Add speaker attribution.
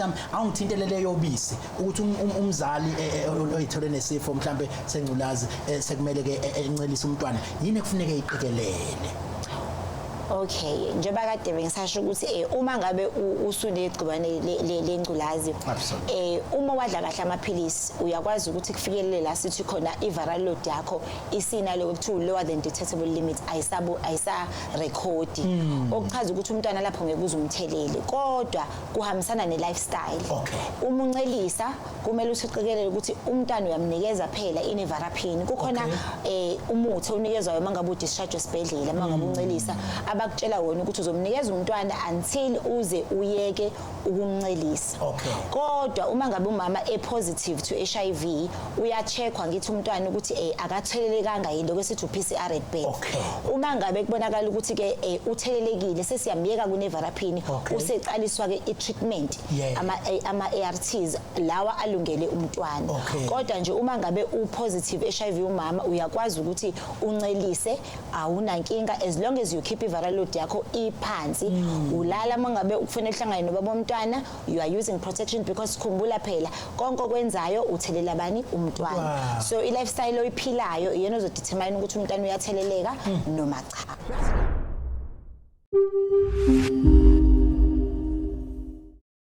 Speaker 1: Nkosi yami, awungithintele leyo bisi ukuthi umzali oyithole nesifo mhlambe sengculazi, sekumele ke encelise umntwana, yini ekufuneke iqikelele?
Speaker 2: Okay, njengoba kade bengisasho ukuthi uma ngabe usunegciwane lengculazi, uma wadla kahle amaphilisi, uyakwazi ukuthi kufikelele la sithi khona i-viral load yakho isinalo kuthiwa lower than detectable limit, ayisabo ayisa record, okuchaza ukuthi umntwana lapho ngeke uze umthelele, kodwa kuhambisana ne-lifestyle. Uma uncelisa, kumele usiqikelele ukuthi umntwana uyamnikeza phela i-nevirapine. Kukhona umuthi onikezwayo uma ngabe udischarge esibhedlela, uma ngabe uncelisa, abakutshela wona ukuthi uzomnikeza umntwana until uze uyeke ukumncelisa. Kodwa uma ngabe umama e-positive to HIV, uya-checkwa ngithi umntwana ukuthi akathelelekanga yini, lokho esithi u-PCR at birth. Uma ngabe kubonakala ukuthi ke uthelelekile, sesiyamyeka ku-nevirapine, useqaliswa ke i-treatment, ama ARTs lawa alungele umntwana. Kodwa nje uma ngabe u-positive HIV umama, uyakwazi ukuthi uncelise, awunankinga, as long as you keep i-viral load yakho iphansi. Ulala uma ngabe kufanele uhlangane nobaba womntwana, you are using protection, because khumbula phela, konke okwenzayo uthelela bani? Umntwana. So i-lifestyle oyiphilayo iyona ozodetermine ukuthi umntwana uyatheleleka noma cha.